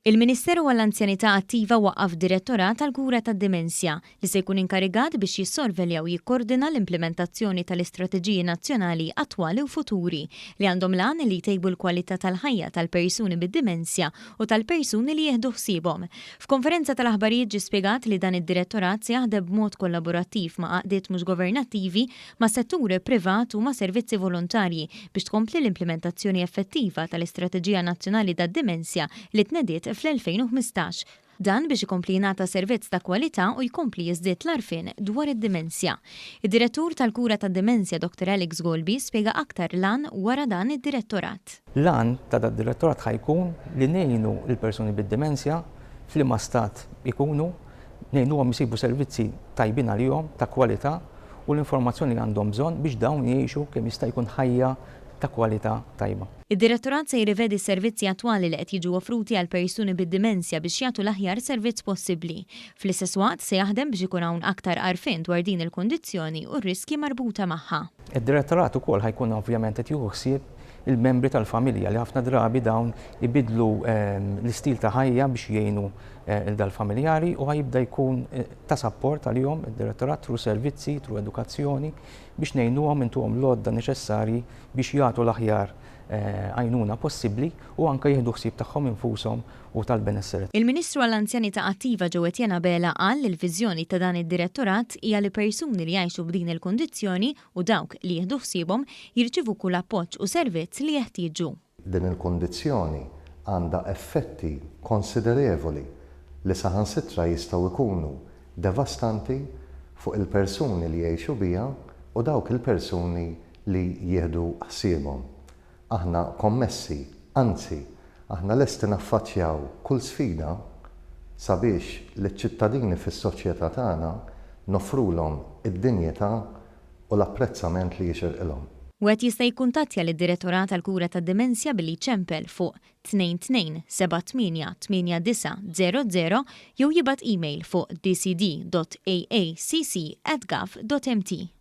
Il-Ministeru għall-Anzjanità Attiva waqqaf Direttorat għall-Kura tad-Dimensja li se jkun inkarigat biex jissorvelja u jikkordina l-implimentazzjoni tal-istrateġiji nazzjonali attwali u futuri li għandhom l-għan li jtejbu l-kwalità tal-ħajja tal-persuni bid-dimensja u tal-persuni li jieħdu ħsiebhom. F'konferenza tal-aħbarijiet ġie spjegat li dan id-direttorat se jaħdem b'mod kollaborattiv ma' għaqdiet mhux governattivi, mas-settur privat u ma' servizzi volontarji biex tkompli l-implimentazzjoni effettiva tal-Istrateġija Nazzjonali tad-Dimensja li tnediet fl-2015. Dan biex ikompli jingħata servizz ta' kwalità u jkompli jiżdied l-għarfien dwar id-dimensja. Id-Direttur tal-Kura tad-Dimensja Dottor Alex Golby spjega aktar l-għan wara dan id-direttorat. L-għan ta' dad-direttorat ħa jkun li ngħinu lill-persuni bid-dimensja f'liema stat ikunu, ngħinuhom isibu servizzi tajbin għalihom, ta' kwalità u l-informazzjoni li għandhom bżonn biex dawn jgħixu kemm jista' jkun ħajja ta' kwalità tajba. Id-Direttorat se jirrivedi s-servizzi attwali li qed jiġu offruti għal persuni bid-dimensja biex jagħtu l-aħjar servizz possibbli. Fl-istess waqt se jaħdem biex ikun hawn aktar għarfien dwar din il-kundizzjoni u r-riskji marbuta magħha. Id-Direttorat ukoll ħa jkun ovvjament qed jieħu ħsieb il-membri tal-familja li ħafna drabi dawn ibiddlu l-istil ta' ħajja biex jgħinu lil dal-familjari u ħa jibda jkun ta' sapport għalihom id-Direttorat through servizzi, through edukazzjoni biex ngħinuhom intuhom l-għodda neċessarji biex jagħtu l-aħjar għajnuna possibbli u anke jieħdu ħsieb tagħhom infushom u tal-benessere. Il-Ministru għall-Anzjanità Attiva Jo Etienne Abela qal li l-viżjoni ta' dan id-direttorat hija li persuni li jgħixu b'din il-kundizzjoni u dawk li jieħdu ħsiebhom jirċievu kull appoġġ u servizz li jeħtieġu. Din il-kundizzjoni għandha effetti konsiderevoli li saħansitra jistgħu jkunu devastanti fuq il-persuni li jgħixu biha u dawk il-persuni li jieħdu ħsiebhom. Aħna kommessi, anzi, aħna lesti naffaċċjaw kull sfida sabiex liċ-ċittadini fis-soċjetà tagħna noffrulhom id-dinjità u l-apprezzament li jixirqilhom. Wieħed jista' jikkuntattja lid-Direttorat għall-Kura tad-Dimensja billi jċempel fuq 22 78 89 00 jew jibgħat email fuq dcd.aacc@gov.mt.